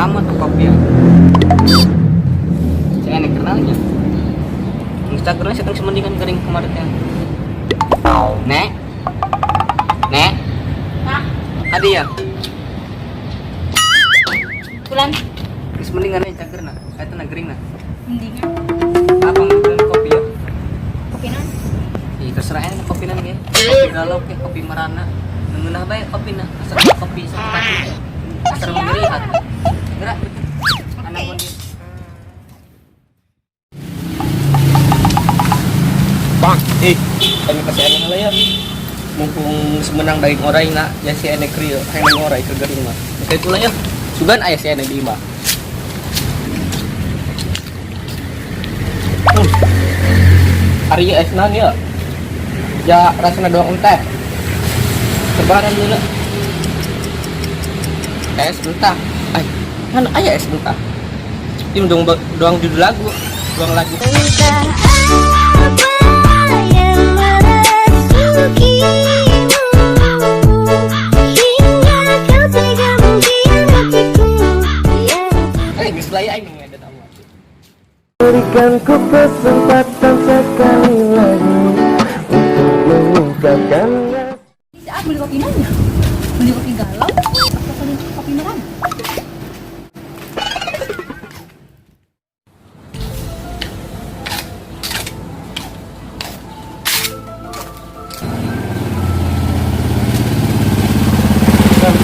Sama tuh kopi ya. Saya enak kenalnya. Instagramnya saya mendingan kering kemarin ya. Nek, nek, Hah? tadi ya. Bulan Geus mendingan Instagram na, eta na gering na. mendingan Apa ngeukeun kopi ya? kopi non. Ih, terserah enak kopi na ge. Kopi galau ke kopi marana. Ngeunah bae kopi na, asal kopi sakit. Asal nyeri hati. Gerak. Anak Oke. dia. Bang, kami kasih enak lah ya. Mumpung semenang daging orai na, ya si enek krieu, hayang orai ke gering mah. Oke itulah ya. Sugan aya si enek di imah. Ari es naon ya? Ya rasana doang teh. Sebaran dulu. Es mentah. Ay, mana aya es mentah? Ini dong doang judul lagu, doang lagu. Entah apa yang merasukimu hingga kau tega mengkhianatiku yang Geus lah ya aing ngedit amat. Berikan ku kesempatan sekali lagi untuk mengungkapkan Bisa ah beli kopi nanya. Beli kopi galau atau beli kopi merah?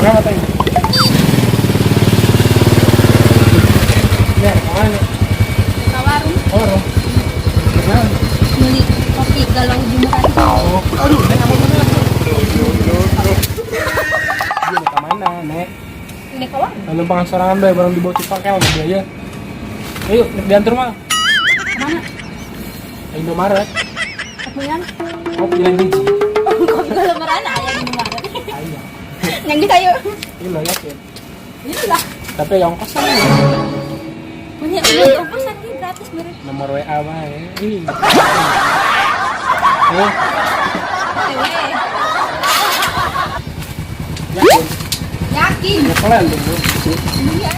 Berapa tadi? Ya, kemana? Ke warung Oh, Gimana? beli kopi galau jemuran. Oh, aduh, Nek, apa mana? Dia mau ke mana, Nek? Ini ke warung. Lalu pangan sorangan bae barang dibawa cipakel sama dia ya. Ayo, nek diantar mah. Kemana? Indomaret. Kemudian Oh, pilihan biji. kopi galau merana ya di Indomaret. Ayo. Yang kita yuk. Ini lo yakin. Inilah. Tapi yang ongkos kan Punya uang ongkos nanti gratis meren. nomor WA mah ya. Ini. Eh, yakin. Yakin. Ya kelar lu. Iya.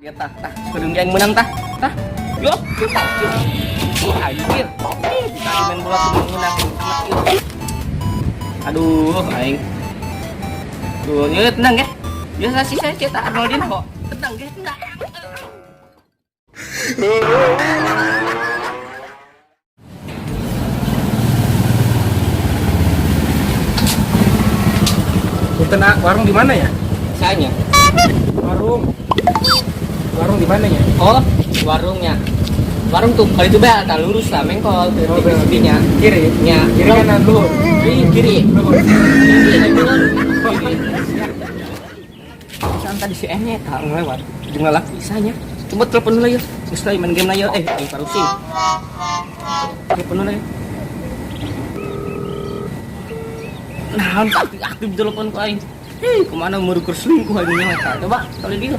Ya tah tah, kudu yang menang tah. Tah. Yo, yo, tah. Yo. Ih, anjir. Ih, tadi main bola tuh menang. Aduh, aing. Tuh, ya tenang ya. Biasa sih saya cetak Arnoldin kok. Tenang ya, tenang. Punten, ah, warung di mana ya? Sayanya. Warung. Warung di mana ya? Oh, warungnya. Warung tuh kalau itu bae tak lurus lah mengkol ke Oh, titik sininya. Kiri. Nya, Kiri kanan lu. Kiri, kiri. Kiri, kiri. San tadi si Enya tak ngelewat. Jeung lalaki isanya. Coba telepon dulu ya. Geus lah main game lah ya. Aing parusing. Telepon dulu ya. Nah, aktif aktif telepon ku aing. Hei, kemana merukur selingkuh aing nya eta. Coba kali dia.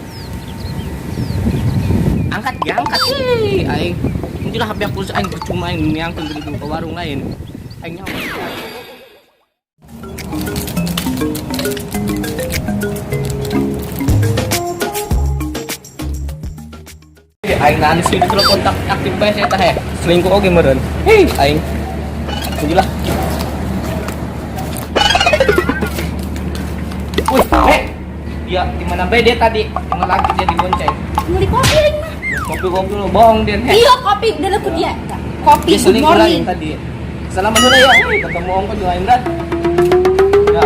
Angkat, ya angkat. Hei, aing. Mungkin lah HP aku aing percuma aing miangkeun begitu ke warung lain. Aing nyawa. Aing nangis di telepon tak aktif bae saya tah. Selingkuh oge meureun. Hei, aing. Lah. Wih, Nek. Dia di mana bae dia tadi? Yang lagi dia dibonceng. Beli kopi aing mah. Kopi-kopi lu bohong dia, Nek. Iya kopi udah aku dia. Kopi Dia good selingkuh lagi morning. tadi. Salaman dulu ya. Ketemu ongkos juga Indra. Ya.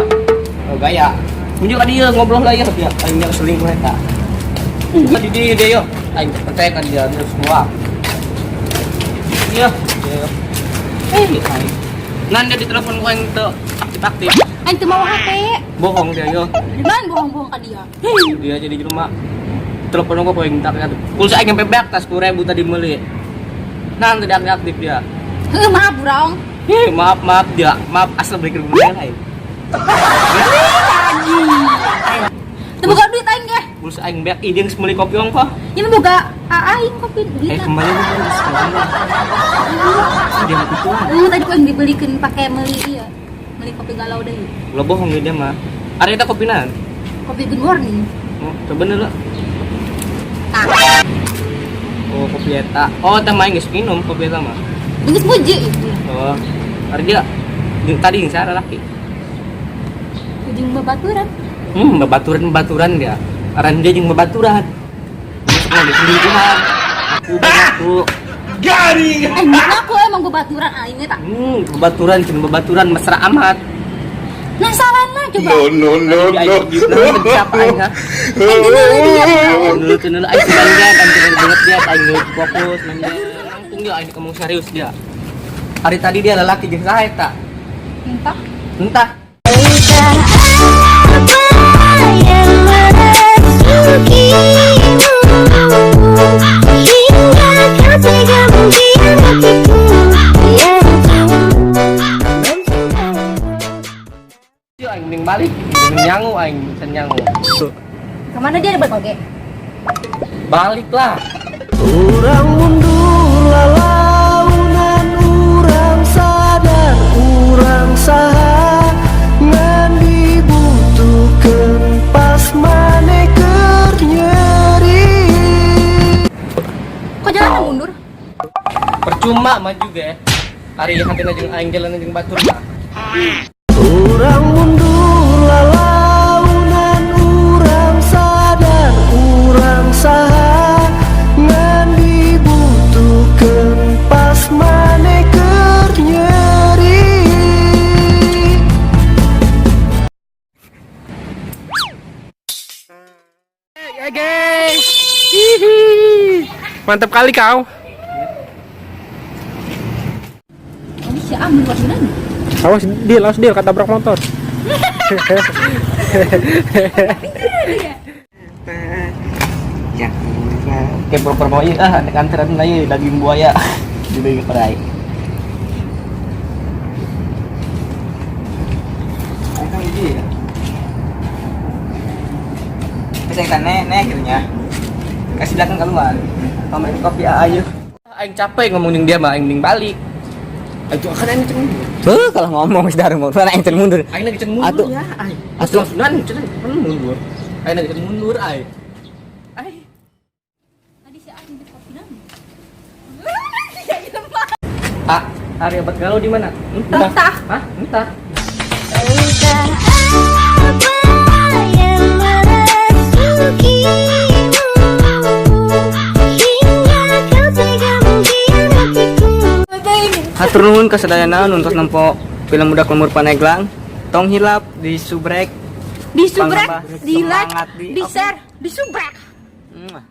Oh, gaya. Tunjuk dia ngobrol lah ya dia. Aing yang selingkuh eta. Tadi dia dia yo. Aing percaya kan dia terus semua. Iya, iya. Aing. Nan dia di telepon gua yang teu aktif-aktif. Aing teu mau HP. Bohong dia yo. Gimana bohong-bohong ka dia? Hei, dia jadi jelema. Telepon gua poin tak aktif. Pulsa aing sampai beak tas 10.000 tadi meuli. Nah, tidak aktif dia. Heuh, maaf burong. Hei, maaf maaf dia. Maaf asal beli kerudung lain. Teu boga duit aing ge. Pulsa aing beak ih dia geus meuli kopi ongkoh. Ini boga aing kopi duit. Kembali lu geus kembali. Dia mah itu. Tadi ku aing dibelikeun pake meuli ieu. Meuli kopi galau deui. Lo bohong dia mah. Ari eta kopi naon? Kopi good morning. Oh, coba dulu. Tah. Oh, kopi eta. Oh, teh main geus minum kopi eta mah. Geus muji itu. Oh, harga jeung tadi jeung saha laki. Ujung babaturan. Babaturan-babaturan dia. Aran dia jeung babaturan. Masuk lagi selingkuhan. Aku aku. Aku emang babaturan aing eta. Babaturan jeung babaturan mesra amat. Nah, salahna coba. No, no, no, no. Siapa aing ha? Dulu tuh dulu aing sebanyak aing bener banget dia aing ngeut fokus nanya. Langsung dia aing ngomong serius dia. Hari tadi dia lelaki jeung saha eta? Entah. Entah. Entah apa yang merasukimu hingga kau tega mengkhianatiku yang ku mencintaimu. Yo aing mending balik, mending nyangu aing can nyangu. Kemana dia ada balik oge? Balik lah. Urang mundur lalaunan urang sadar urang saha ngan dibutuhkeun pas maneh keur nyeri. Kok jalan mundur? Percuma maju ge. Ari hatina jeung aing jalan jeung batur mah. Urang mundur lalaunan urang sadar urang saha ngan dibutuhkeun pas maneh keur nyeri. Ya guys. Hihi. Mantap kali kau. Tadi si A beli kopi nanya. Awas deal ketabrak motor. Ya. Oke, proper mau ieu ah nek anteran lah ieu daging buaya. Dibagi kepada aing. Aing kan hiji ya. Bisa yang tanya, nih akhirnya. Kasih belakang keluar. Pamer kopi ayo. Aing capek ngomong jeung dia mah aing mending balik. Aing tuh akan aing can mundur. Tuh kalau ngomong sudah mau aing can mundur. Aing lagi can mundur Atuh. ya aing. Atuh. Atuh can mundur. Aing lagi can mundur aing. Aing. Tadi si A beli kopi nanya. Ah, hari obat galau di mana? Entah. Entah. Hah? Entah. Entah apa yang merasukimu hingga kau tega mengkhianatiku. Hatur nuhun kasadayana nu tos nempo film Budak Lembur Pandeglang. Tong hilap di subrek. Di subrek, Panggambah di like, semangat di share, di subrek. Mwah.